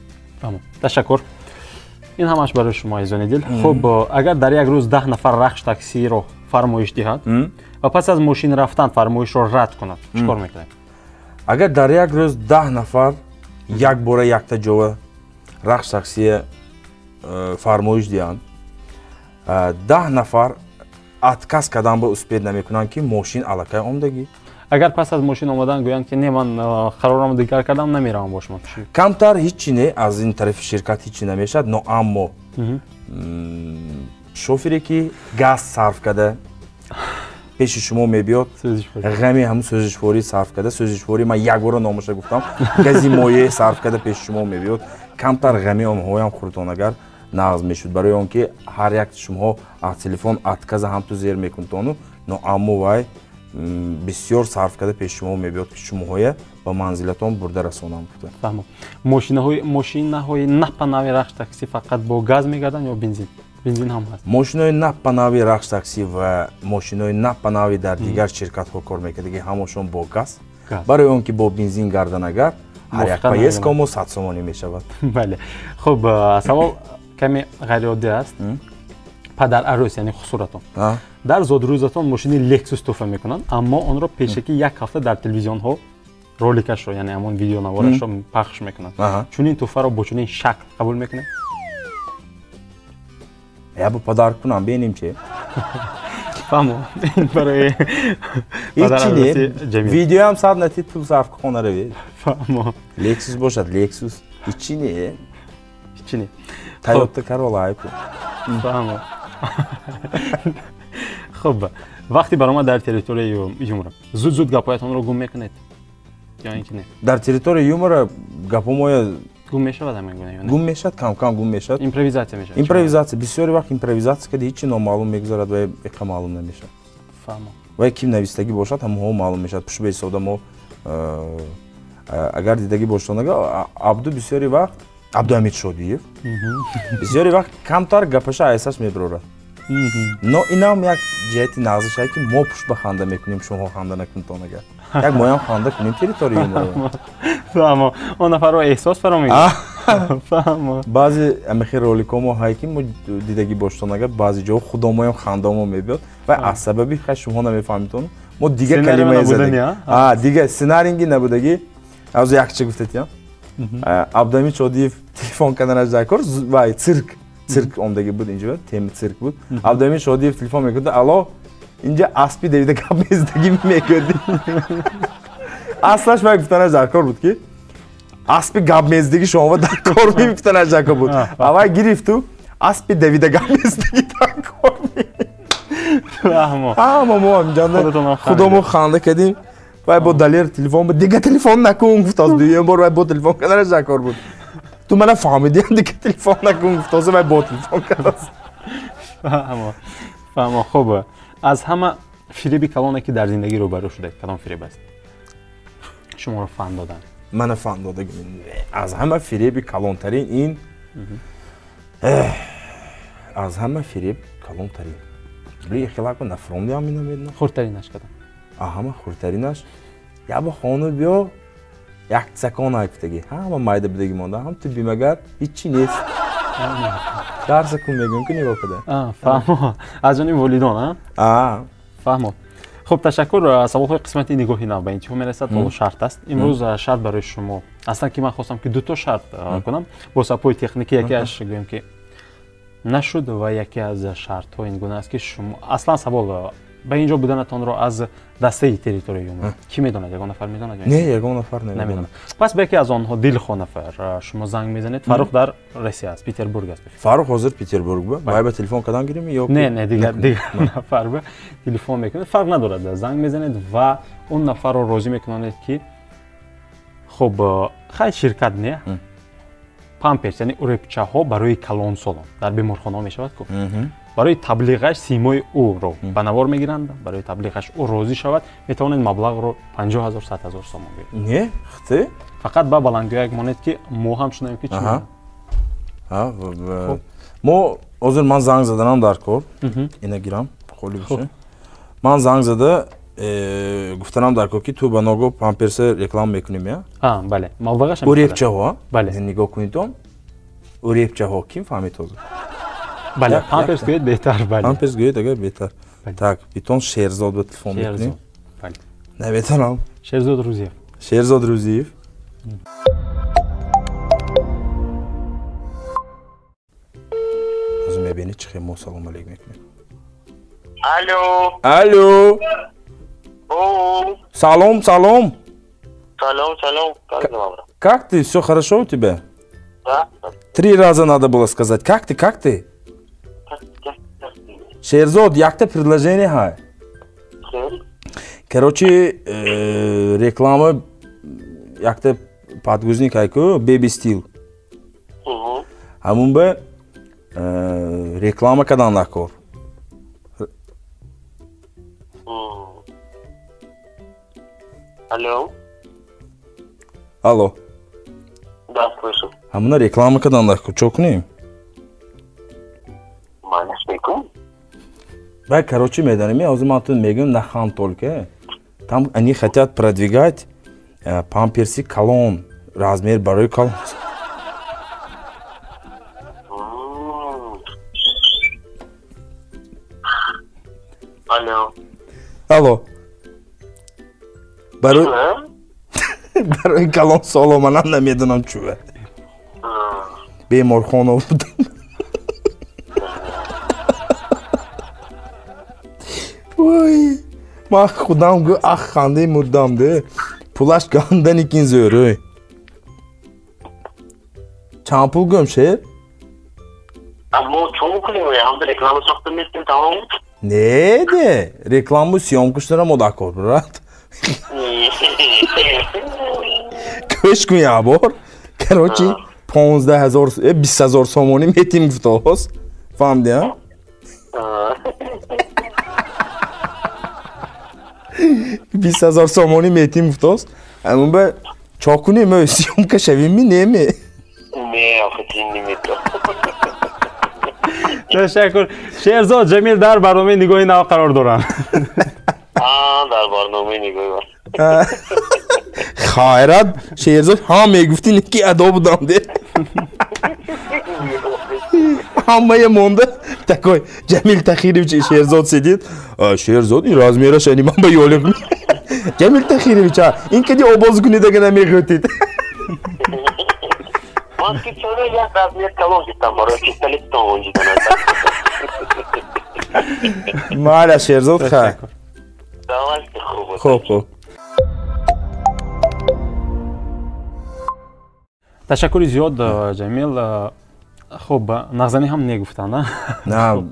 S1: Ташаккур. Ин ҳамаш барои шумо, азизони дил. Хуб, агар дар як рӯз 10 нафар Рахш таксиро фармоиш диҳад ва пас аз мошин рафтан фармоишро рад кунад, чӣ кор мекунед?
S2: Агар дар як рӯз 10 нафар якбора якта ҷова Рахш таксия фармоиш диҳанд, 10 нафар отказ кардан ба успеть намекунанд, ки мошин аллакай омдагӣ.
S1: Агар пас аз мошин омадан гӯянд, ки не, ман қарорамро дигар кардам, намеравам бо шумо?
S2: Камтар ҳичи не, аз ин тарафи ширкат ҳичи намешавад, но аммо шофере ки газ сарф карда пеши шумо мебиёд, ғами ҳамун сӯзишворӣ сарф карда, сӯзишворӣ ман як бора номаша гуфтам, гази моеъ сарф карда пеши шумо мебиёд, камтар ғами онҳоям хурдонагар нағз мешуд, барои он ки ҳар як шумоҳо аз телефон отказа ҳамту зер мекунтону, но аммо вай бисёр сарф карда пеши шумо мебиёд, ки шумоҳоя ба манзилатон бурда расонам гуфта.
S1: Фаҳмам. Мошинаҳои напанави Рахш такси фақат бо газ мегарданд ё бензин? Бензин ҳам ҳаст?
S2: Мошинои напанави Рахш такси ва мошинои напанави дар дигар ширкатҳо кор мекардаги ҳамашон бо газ, барои он ки бо бензин гардан агар, ҳар як поездка мо 100 сомонӣ мешавад.
S1: Бале. Хуб, савол каме ғайриоддӣ аст. Падар арӯс, яъне хусуратон, дар зодрӯзатон мошини Лексус тӯҳфа мекунанд, аммо онро пешакӣ як ҳафта дар телевизионҳо роликашро, яъне ҳамон видеонаворашро пахш мекунанд. Чунин тӯҳфаро бо чунин шакл қабул мекунед?
S2: Я бо подарок кунам, бинем чи.
S1: Фаҳмо, барои
S2: ҳичи не, видеоам сад натид, пул сарф, хона равед.
S1: Фаҳмо.
S2: Лексус бошад, Лексус ҳичи не.
S1: Ҳичи не.
S2: Тойота Королла айку.
S1: Фаҳмо. Хуб, вақти баромад дар «Территорияи юмора» зуд зуд гапҳоятонро гум мекунед ё ин ки не?
S2: Дар «Территорияи юмора» гапҳо
S1: гум мешавад ҳамин гуна ё не?
S2: Гум мешавад, кам кам гум мешавад.
S1: Импровизатсия мешавад.
S2: Импровизатсия, бисёри вақт импровизатсия карда, ҳичи номаълум мегузарад ва иқа маълум намешавад.
S1: Фаҳмо.
S2: Ва ким навистагӣ бошад, ҳамонҳо маълум мешавад. Пушт ба ҳисоба мо агар дидагӣ бошад, Абду бисёри вақт, Абдуҳамид Шодиев бисёри вақт камтар гапаша айсаш мебарорад, но инам як ҷиҳати нағзише, ки мо пушт ба ханда мекунем, шумоҳо ханда накунтон. Агар як моям ханда кунем «Территорияи юмора».
S1: Фаҳмо, он нафарро эҳсос фаро мегирад. Фаҳмо.
S2: Баъзе амихи роликҳо мо ҳай, ки мо дидагӣ боштон агар, баъзе ҷо худомоям хандамо мебиёд ва аз сабаби хай шумоҳо намефаҳмитон, мо дигар калимае задем, дигар сценаринги набудагӣ. Аз якча гуфтатиям, Абдуҳамид Шодиев телефон карданаш дар кор, вай цирк омдагӣ буд, инҷо теми цирк буд. Абдуҳамид Шодиев телефон мекунад: «Алло, инҷа аспи давида гап мезадагӣ мекунди». Аслаш вай гуфтанаш дар кор буд, ки аспи гап мезадагӣ шумо дар кор мегуфтанаш дар кор буд, а вай гирифту аспи давида гап мезадагӣ дар кор. Ҳама мо ҳамҷанда худомо ханда кардем. Вай бо Далер телефон буд, «Дига телефон накун», гуфт. Аз дуюм бор вай бо телефон карданаш дар кор буд. «Ту мана фаҳмидиам, дига телефон накун», гуфт. Вай бо телефон кардааст.
S1: Фаҳмо, фаҳмо. Хуб, аз ҳама фиреби калоне, ки дар зиндагӣ рӯбарӯ шудед, кадом фиреб аст? Шуморо фан додан.
S2: Мана фан дода, аз ҳама фиреби калонтарин ин, аз ҳама фиреб калонтарин хелако нафромдиам, ина медонам.
S1: Хурдтаринаш кадом?
S2: Ҳама хурдтаринаш я ба хона биё. Як сакон айфтаги. Ҳама майда будаги монда, ҳам ту бимагар ҳичи нест. Дарса кун мегӯм ки нигоҳ куда.
S1: Фаҳмо. Аз ҷониби волидон, а? Фаҳмо. Хуб, ташаккур. Саволҳои қисмати нигоҳи нав ба интиҳо мерасад. Ҳоло шарт аст. Имрӯз шарт барои шумо. Аслан ки ман хостам ки дуто шарт кунам бо сабабҳои техникӣ, якеаш гӯем ки нашуд ва яке аз шартҳо ин гуна аст ки шумо аслан савол ба инҷо буданатонро аз дастаи территорияи Юмор кӣ медонад? Ягон нафар медонад?
S2: Не, ягон нафар намедонад.
S1: Пас ба яке аз онҳо дилхоҳ нафар шумо занг мезанед. Фаррух дар Россия аст, Петербург аст.
S2: Фаррух ҳозир Петербург ба? Вай ба телефон кадан гирем ё?
S1: Не, не, дигар нафар ба телефон мекунед, фарқ надорад. Занг мезанед ва он нафарро розӣ мекунонед ки хуб, хай ширкат не, памперс, яъне урепчаҳо барои калонсолон дар беморхонаҳо мешавад ку. Барои таблиғаш симои ӯро ба навор мегиранд, барои таблиғаш ӯ розӣ шавад, метавонед маблағро 50 000, 100 000 сомон гиред.
S2: Не, хте?
S1: Фақат ба баландгӯяк монед ки мо ҳам шунавем ки чӣ.
S2: Мо ҳозир ман занг заданам дар кор, ина гирам, холи боша. Ман занг зада гуфтанам дар кор ки ту ба ного памперса реклама мекунем, я?
S1: Бале, маблағаш
S2: урепчаҳо?
S1: Бале.
S2: Нигоҳ кунед он. Урепчаҳо ким фаҳмид ҳозир?
S1: Бале, памперс гӯед беҳтар, бале.
S2: Памперс гӯед агар беҳтар. Так, битон Шерзод ба телефон мекунем.
S1: Бале.
S2: Наметонам.
S1: Шерзод Рузиев.
S2: Шерзод Рузиев. Ҳозир мебинед чӣ хел мо салом алейк мекунем.
S3: Алло.
S2: Алло. Салом, салом.
S3: Салом, салом. Как дела?
S2: Как ты? Все хорошо у тебя?
S3: Да.
S2: 3 раза надо было сказать. Как ты? Как ты? Шерзод, якта предложение хай. Короче, реклама якта подгузник хайку, Baby Steel. Ҳамун ба реклама кадан накор.
S3: Алло.
S2: Алло.
S3: Да, слышу.
S2: Ҳамуна реклама кадан накор, чо кунем? Бай, короче, медонем, я ҳозир ман ту мегӯям нахан только. Там они хотят продвигать памперси калон, размер барои калон.
S3: Алло.
S2: Алло. Барои калон соло манам намедонам чӯ. Беморхона будам. Ой, ман худам гӯ ах хандаи мурдам де. Пулаш гандани кин зӯр, ой. Чанд пул гӯм, шер?
S3: Мо чо мекунем, ҳамда реклама сохта местем, тамом?
S2: Не, де, рекламу съёмку шудара мо дакор, брат. Кӯш кун як бор. Короче, 15 000, 20 000 сомонӣ метим гуфтоз. Фаҳмидӣ, а? 20 000 сомонӣ метим гуфтоз. Ҳамун ба чо кунем, ой, съёмка шавем ми, не ми?
S3: Не, охи немето.
S1: Ташаккур. Шерзод Ҷамил дар барномаи нигоҳи нав қарор доранд.
S3: Дар барномаи нигоҳи нав.
S2: Хайрат, Шерзод ҳам мегуфти ки адо будам де. Ҳамае монда такой Ҷамил Тахирович Шерзод сидит. Шерзод ин размераш ани ман ба ёлиқ. Ҷамил Тахирович, ин кади обоз кунидага намехӯтид.
S3: Ман ки чора як размер калон гирифтам барои пистолетон онҷидан.
S2: Маля Шерзод, хай.
S3: Давайте, хуб.
S2: Хуб, хуб.
S1: Ташаккури зиёд, Ҷамил. Хуб, нағзанӣ ҳам негуфтанд, а?
S2: На,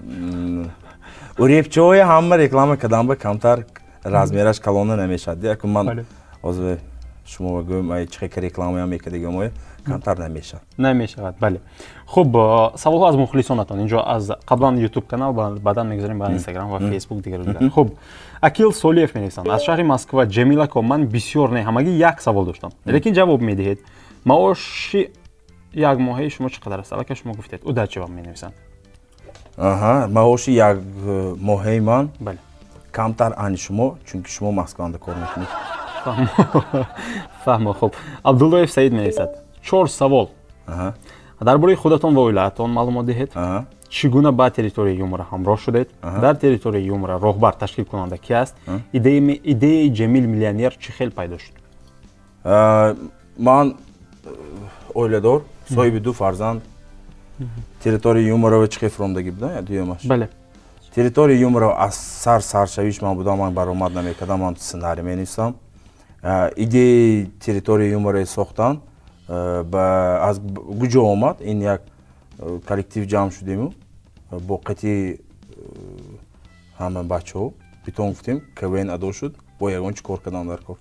S2: урепчаҳои ҳама реклама кардам ба камтар размераш калона намешавад. Яку ман ҳозир шумо гӯем, ай чӣ хел рекламаям мекардагим, камтар намешавад.
S1: Намешавад, бале. Хуб, саволҳо аз мухлисонатон. Инҷо аз қаблан YouTube канал, баъдан мегузарем ба Instagram ва Facebook дигару дигар. Хуб, Акил Солиев менависанд аз шаҳри Москва. Ҷамил ако, ман бисёр не, ҳамагӣ як савол доштам. Лекин ҷавоб медиҳед. Маоши як моҳаи шумо чӣ қадар аст? Аллакай шумо гуфтед. Удачи вам менависанд.
S2: Аҳа, маоши як моҳаи ман
S1: бале
S2: камтар ани шумо, чунки шумо Москванда кор мекунед.
S1: Фаҳмо. Хуб, Абдуллоев Саид менависад: чор савол. Дар бораи худатон ва оилаатон маълумот диҳед. Чӣ гуна ба Территорияи юмора ҳамроҳ шудед? Дар Территорияи юмора роҳбар, ташкилкунанда ки аст? Идеяи Ҷамил миллионер чӣ хел пайдо шуд?
S2: Ман оиладор, соҳиби ду фарзанд. Территорияи юмора чӣ хел фуромдагӣ будам, дуюмаш?
S1: Бале.
S2: Территорияи юмора аз сар саршавиш ман будам, ман баромад намекардам, ман сценарий менависам. Идеяи Территорияи юмора сохтан аз куҷо омад? Ин як коллектив ҷамъ шудему бо қати ҳама бачаҳо битон гуфтем, КВН адо шуд, бо ягон чӣ кор кардан дар кор.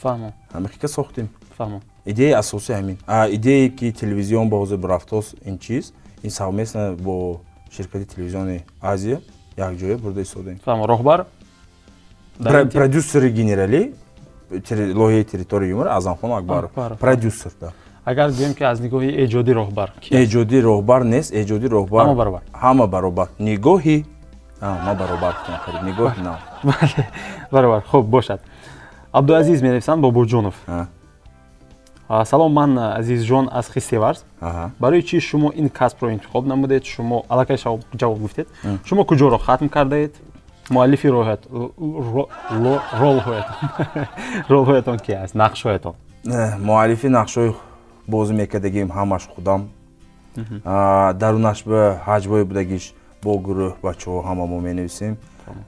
S1: Фаҳмо.
S2: Ҳамихика сохтем.
S1: Фаҳмо.
S2: Идеяи асосӣ ҳамин. Идее ки телевизион ба ҳозир рафтост, ин чиз, ин совместно бо ширкати телевизиони Азия якҷоя бурда истодаем.
S1: Фаҳмо. Роҳбар?
S2: Продюсери генералӣ лоиҳаи Территорияи юмора Аъзамхон Акбаров, продюсер, да.
S1: Агар гӯем, ки аз нигоҳи эҷодӣ роҳбар?
S2: Эҷодӣ роҳбар нест, эҷодӣ роҳбар.
S1: Ҳама баробар.
S2: Ҳама баробар. Нигоҳи ма баробар гуфтам, қариб нигоҳи нав.
S1: Бале, баробар. Хуб бошад. Абдуазиз менависанд, Бобурҷонов: салом, ман Азизҷон аз Хистеварз. Барои чӣ шумо ин касбро интихоб намудед? Шумо аллакай ҷавоб гуфтед. Шумо куҷоро хатм кардаед? Муаллифи ролҳоятон ки аст, нақшҳоятон?
S2: Муаллифи нақшҳои бозӣ мекардагим ҳамаш худам. Дарунаш ба ҳаҷвҳои будагиш бо гурӯҳ бачаҳо ҳама мо менависем.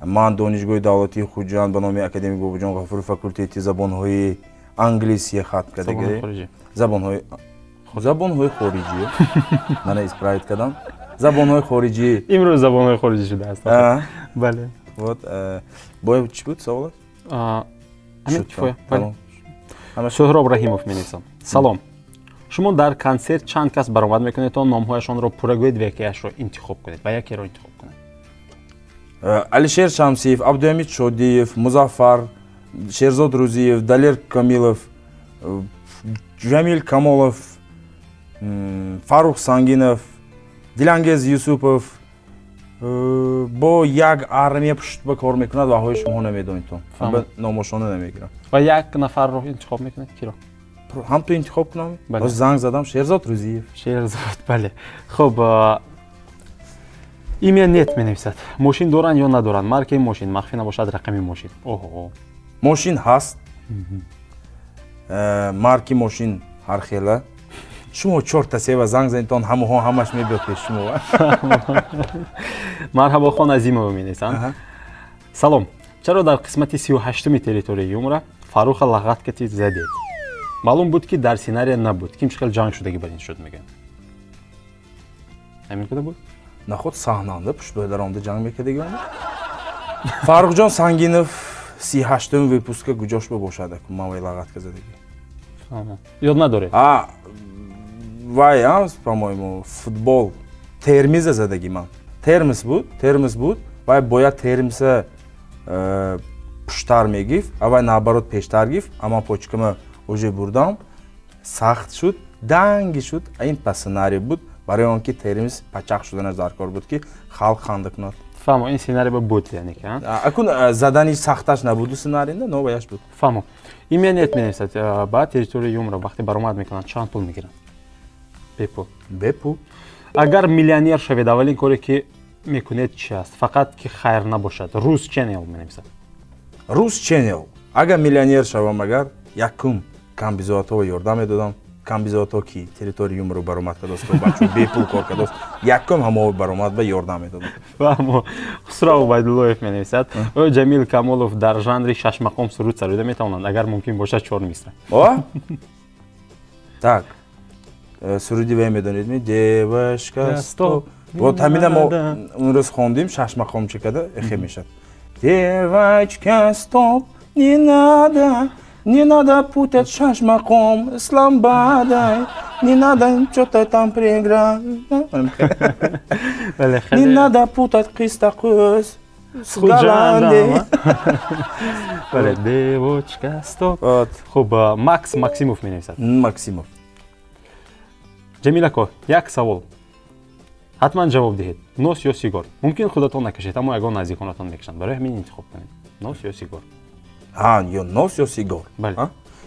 S2: Ман Донишгоҳи давлатии Хуҷанд ба номи академик Бобоҷон Ғафуров, факултети забонҳои англисия хатм кардагӣ. Забонҳои хориҷӣ, мана исправить кардам, забонҳои хориҷӣ.
S1: Имрӯз забонҳои хориҷӣ шудааст, бале.
S2: Вот, бо чӣ буд саволаш?
S1: Ҳамин кифоя. Суҳроб Раҳимов менависам: салом, шумо дар консерт чанд кас баромад мекунед? То номҳояшонро пурра гӯед ва якеашро интихоб кунед, ва якеро интихоб кунед.
S2: Алишер Шамсиев, Абдуҳамид Шодиев, Музаффар, Шерзод Рӯзиев, Далер Камилов, Ҷамил Камолов, Фаррух Сангинов, Дилангез Юсупов, бо як армия пушт ба кор мекунад ва ҳои шумо намедонедтон, номошона намегирам.
S1: Ва як нафарро интихоб мекунед, киро?
S2: Ҳам ту интихоб кунам? Занг задам, Шерзод Рӯзиев.
S1: Шерзод, бале. Хуб, Имя нет менависад: мошин доранд ё надоранд? Маркаи мошин, махфӣ набошад, рақами мошин. Оҳо.
S2: Мошин ҳаст, марки мошин ҳархела. Шумо чорта сева занг занедтон, ҳамаҳо ҳамаш мебиёд пеш шумо.
S1: Марҳабохон Азимова менависанд: салом, чаро дар қисмати 38-уми Территорияи юмора Фарруха лағаткати задед? Маълум буд, ки дар сценария набуд. Ким чӣ хел ҷанг шудагӣ бар ин шуд, мегӯянд. Ҳамин куда буд?
S2: Наход саҳнанда пуштбоя даромада ҷанг мекардагӣ. Фаррухҷон Сангинов 38-уми выпуска куҷош бошад, ман вай лағатка задагӣ?
S1: Ёд надоред?
S2: Вай, по-моему, футбол термиза задагӣ ман. Термис буд, термис буд. Вай бояд термиса пуштар мегифт, а вай наоборот пештар гифт, а ман почкама уже бурдам, сахт шуд, данги шуд. Ин па сценарий буд, барои он ки термис пачақ шуданаш даркор буд, ки халқ ханда кунад.
S1: Фаҳмо, ин сценарий буд, яъне ки?
S2: Акун задани сахташ набуду сценарийда, но ваяш буд.
S1: Фаҳмо. Имя нет менависад: ба Территорияи юмора вақте баромад мекунанд, чанд пул мегиранд? Бепул?
S2: Бепул.
S1: Агар миллионер шавед, аввалин коре ки мекунед чи аст? Фақат ки хайр набошад. Рус Ченел менависад.
S2: Рус Ченел: агар миллионер шавам, агар якум камбизоатҳо ёрдам медодам. Камбизоатҳо ки Территорияи юморо баромад кардост, бачаҳо бепул кор кардост, якум ҳамо баромад ба ёрдам медодам.
S1: Фаҳмо. Хусрав Убайдуллоев менависад: оё Ҷамил Камолов дар жанри шашмақом суруд сароида метавонанд? Агар мумкин бошад, чор мисра.
S2: О, так, суруди вай медонед ми? Девушка, стоп. Вот ҳамина мо он рӯз хондим, шашмақомча када эхе мешад: девочка, стоп, не надо, не надо путать шашмақом с ламбадой, не надо что-то там проиграть, не надо путать Қистақӯз с Голландией.
S1: Бале, девочка, стоп. Хуб, Макс Максимов менависад.
S2: Максимов.
S1: Ҷамил ако, як савол, ҳатман ҷавоб диҳед: нос ё сигор? Мумкин худатон накашед, аммо ягон наздиконатон мекашанд, барои ҳамин интихоб кунед: нос ё сигор?
S2: Ҳа, ё нос ё сигор.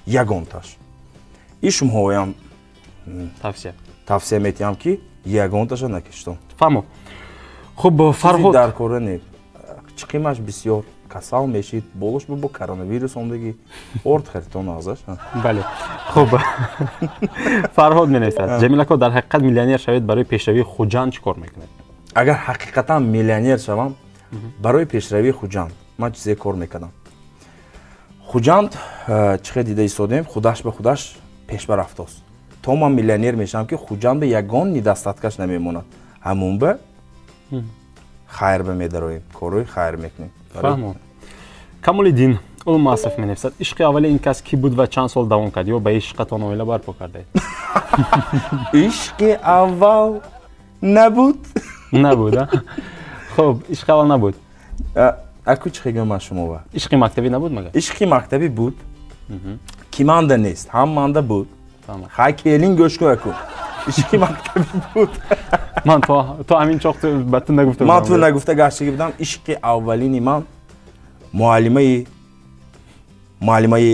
S2: Ягонташ. И шумоҳоям тавсия метиҳам, ки ягонташа накиштон.
S1: Фаҳмо. Хуб, Фарҳод,
S2: дар кора не, чиқимаш бисёр, касал мешид, болош бо коронавирус омдагӣ, орд харитон азаш.
S1: Бале. Хуб, Фарҳод менависад: Ҷамил ако, дар ҳақиқат миллионер шавед, барои пешравии Хуҷанд чӣ кор мекунед?
S2: Агар ҳақиқатан миллионер шавам, барои пешравии Хуҷанд ман чизе кор мекардам. Хуҷанд чӣ хел дида истодем, худаш ба худаш пешба рафтост. То ман миллионер мешавам, ки Хуҷанд ба ягон недостатка ш намемонад, ҳамун ба хайр ба медароем, корҳои хайр мекунем.
S1: Фаҳмо. Камолиддин Улмасов менависад: ишқи аввали ин кас кӣ буд ва чанд сол давом кард, ё ба ишқатон оила барпо кардаед?
S2: Ишқи аввал набуд.
S1: Набуд, а? Хуб, ишқи аввал набуд.
S2: Аку, чӣ хегӯям ман шумова?
S1: Ишқи мактабӣ набуд магар?
S2: Ишқи мактабӣ буд, ки манда нест, ҳам манда буд. Хай, келин, гӯш кун, аку, ишқи мактабӣ буд.
S1: Ман то ҳамин чоқ ба ту нагуфта.
S2: Ман ту нагуфта гаштагӣ будам. Ишқи аввалини ман муаллимаи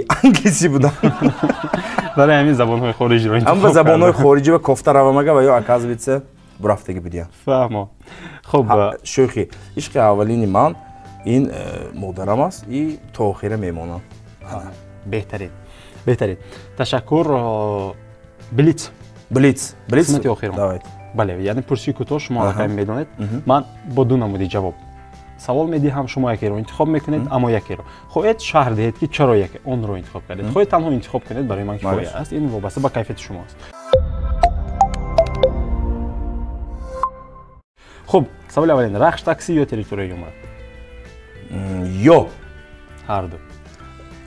S2: англисӣ будам.
S1: Барои ҳамин забонҳои хориҷиро.
S2: Ҳам ба забонҳои хориҷӣ ва кофта равамага ва ё, оказывается, бурафтагӣ будиям.
S1: Фаҳмо. Хуб.
S2: Шӯхӣ. Ишқи аввалини ман ин модарам аст и то охира мемонам.
S1: Беҳтарин, беҳтарин, ташаккур. Блиц.
S2: Блиц, блиц.
S1: Қисмати охирон. Бале, яъне пурсии кӯтоҳ. Шумо аллакай медонед, ман бо ду намуди ҷавоб савол медиҳам, шумо якеро интихоб мекунед, аммо якеро. Хоҳед, шарҳ диҳед, ки чаро яке онро интихоб кардед, хоҳед, танҳо интихоб кунед, барои ман кифоя аст. Ин вобаста ба кайфияти шумо аст. Хуб, саволи аввалин: Рахш такси ё Территория юмора?
S2: Ё
S1: ҳарду?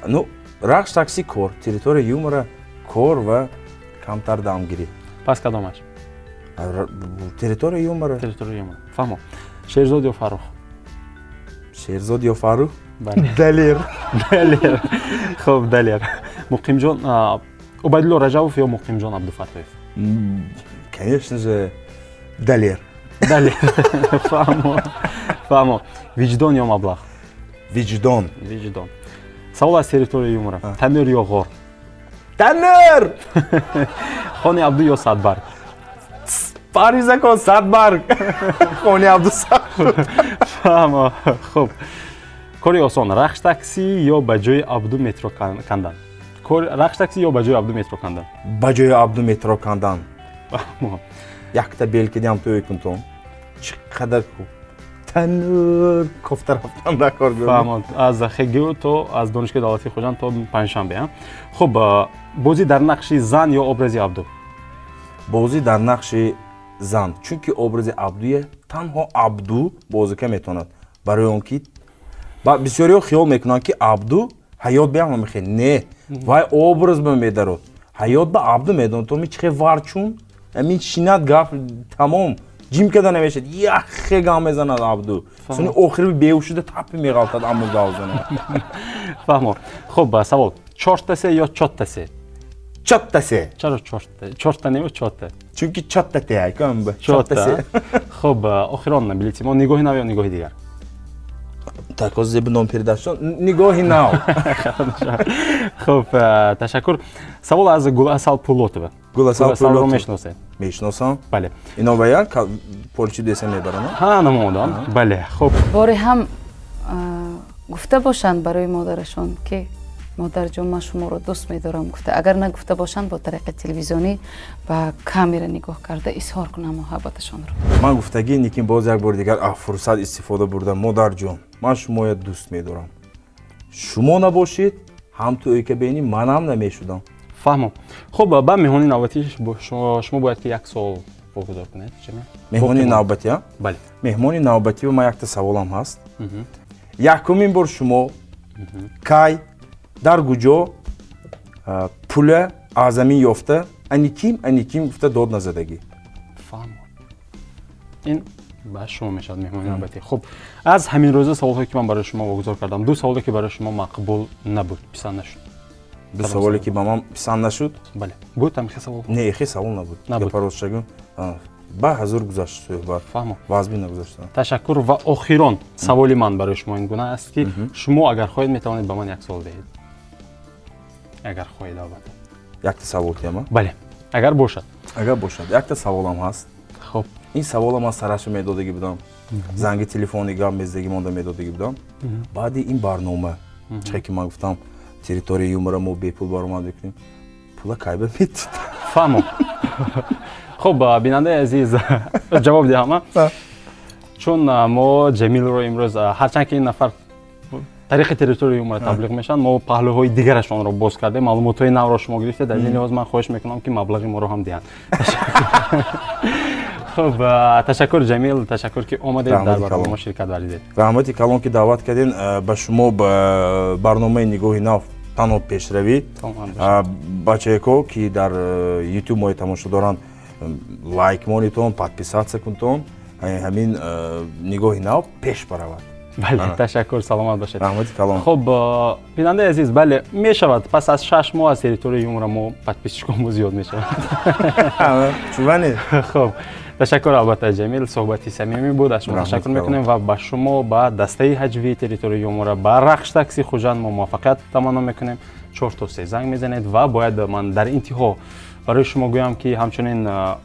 S2: Ну, Рахш такси кор, Территория юмора кор ва камтар дамгирӣ.
S1: Пас кадомаш?
S2: Территория юмора.
S1: Территория юмора. Фаҳмо. Шерзод ё Фаррух?
S2: Шерзод ё Фаррух? Далер.
S1: Далер. Хуб, Далер. Муқимҷон Убайдулло Раҷабов ё Муқимҷон Абдуфаттоев?
S2: Конечно же, Далер.
S1: Далер. Фаҳмо, фаҳмо. Виҷдон ё маблағ?
S2: Виҷдон.
S1: Виҷдон. Савол аз Территория юмора: танӯр ё ғор?
S2: Танӯр.
S1: Хони Абду ё Садбарг?
S2: Паризакон, Садбарг. Хони Абду сад.
S1: Фаҳмо. Хуб, кори осон: Рахш таксӣ ё ба ҷои Абду метро кандан? Рахш таксӣ ё ба ҷои Абду метро кандан?
S2: Ба ҷои Абду метро кандан. Якта белкидиам тӯй кунтон, чӣ қадар хуб танӯр кофта рафтан дар кор.
S1: Фаҳмо. Аз ХГУ то, аз Донишгоҳи давлатии Хуҷанд то Панҷшанбе. Хуб, бозӣ дар нақши зан ё образи Абду?
S2: Бозӣ дар нақши зан, чунки образи Абдуя танҳо Абду бозика метавонад, барои он ки бисёриҳо хиёл мекунанд, ки Абду ҳаёт беама мехе. Не, вай образ ба медарод, ҳаёт ба Абду медонад, то ми чихе варчун амин шинат, гап тамом, ҷим када намешад, яхе гам мезанад Абду, суни охири беҳушида тапи меғалтад, аммо гавзана.
S1: Фаҳмо. Хуб, савол: чорта се ё чотта се?
S2: Чотта се.
S1: Чаро чорта? Чорта не, чотта?
S2: Чунки чотта те айкам.
S1: Чотта се. Хуб, охирон блиц и мо: Нигоҳи нав ё Нигоҳи дигар?
S2: Так, оз зеби ном передача, Нигоҳи нав.
S1: Хуб, ташаккур. Савол аз Гуласал Пулотова.
S2: Гуласал.
S1: Мешиносед?
S2: Мешиносам.
S1: Бале.
S2: Ино вая полчи деса мебаранд.
S1: Ҳа, намодан, бале. Хуб.
S4: Боре ҳам гуфта бошанд барои модарашон, ки модарҷон, ман шуморо дӯст медорам гуфта. Агар нагуфта бошанд, бо тариқи телевизионӣ ба камера нигоҳ карда изҳор кунанд муҳаббаташонро.
S2: Ман гуфтагӣ, лекин боз як бори дигар аз фурсат истифода бурдам: модарҷон, ман шумоя дӯст медорам, шумо набошед, ҳам ту ӯйка бени манам намешудам.
S1: Фаҳмом. Хуб, ба меҳмони навбатӣ шумо бояд ки як суол вогузор кунед.
S2: Меҳмони навбатӣ?
S1: Бале.
S2: Меҳмони навбатӣ, ман якта саволам ҳаст: якумин бор шумо кай, дар куҷо пула аз замин ёфта, аниким, аниким гуфта дод назадагӣ?
S1: Фаҳмо. Ин ба шумо мешавад, меҳмони навбатӣ. Хуб, аз ҳамин рӯза саволҳое, ки ман барои шумо вогузор кардам, ду саволе, ки барои шумо мақбул набуд, писанд нашуд?
S2: Ду саволе, ки ба ман писанд нашуд?
S1: Бале, буд ҳамихе савол?
S2: Не, ихе савол набуд.
S1: Набуд.
S2: Гапарозшагӯ. Ба ҳазур гузашт суҳбат, вазбин нагузашт.
S1: Ташаккур. Ва охирон саволи ман барои шумо ин гуна аст, ки шумо агар хоҳед, метавонед ба ман як савол диҳед, агар хоҳед, албатта.
S2: Якта савол диҳам?
S1: Бале, агар бошад.
S2: Агар бошад, якта саволам ҳаст.
S1: Хуб.
S2: Ин савола ман сараша медодагӣ будам, занги телефони гап мезадагӣ монда медодагӣ будам. Баъди ин барнома, чӣ ки ман гуфтам, «Территорияи юмора» мо бепул баромад мекунем, пула кайба метид?
S1: Фаҳмо. Хуб, бинандаи азиз, ҷавоб диҳам, чун мо Ҷамилро имрӯз, ҳарчанд ки ин нафар тариқи «Территорияи юмора» таблиғ мешаванд, мо паҳлӯҳои дигарашонро боз кардем, маълумотҳои навро шумо гирифтед. Аз ин лиҳоз ман хоҳиш мекунам, ки маблағи моро ҳам диҳанд. Хуб, ташаккур, Ҷамил, ташаккур, ки омадед, дар барнома мо ширкат варзидед.
S2: Раҳмати калон, ки даъват кардем. Ба шумо, ба барномаи «Нигоҳи нав» танҳо пешравӣ. Бачаеко, ки дар Ютуб мои тамошо доранд, лайк монитон, подписаться кунтон, ҳамин «Нигоҳи нав» пеш баравад.
S1: Бале, ташаккур, саломат бошед.
S2: Раҳмати калон.
S1: Хуб, бинандаи азиз, бале, мешавад, пас аз 6 моҳ аз «Территорияи юмора» мо подписчикомо зиёд мешавад.
S2: Чуване.
S1: Хуб, ташаккур, албатта, Ҷамил, суҳбати самимӣ буд, аз шумо ташаккур мекунем ва ба шумо, ба дастаи ҳаҷвии «Территорияи юмора», ба «Рахш такси» Хуҷанд мо муваффақият таманно мекунем. 4 то 3 занг мезанед. Ва бояд ман дар интиҳо барои шумо гӯям, ки ҳамчунин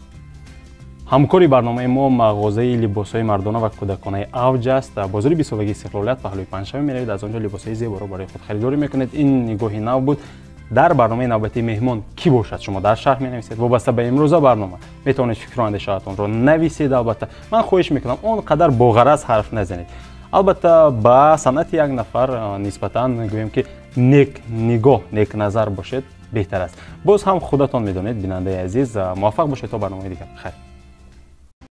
S1: ҳамкори барномаи мо мағозаи либосҳои мардона ва кӯдаконаи «Авҷ» аст. Бозори бисолагии Истиқлолият, паҳлӯи Панҷшанбе меравед, аз он ҷо либосҳои зеборо барои худ харидорӣ мекунед. Ин «Нигоҳи нав» буд. Дар барномаи навбатӣ меҳмон кӣ бошад, шумо дар шарҳ менависед. Вобаста ба имрӯза барнома метавонед фикру андешаатонро нависед. Албатта, ман хоҳиш мекунам, он қадар боғараз ҳарф назанед. Албатта, ба санъати як нафар нисбатан, гӯем ки, нек нигоҳ, некназар бошед, беҳтар аст. Боз ҳам худатон медонед, бинандаи азиз. Муваффақ бошед, то барномаи дигар, хайр.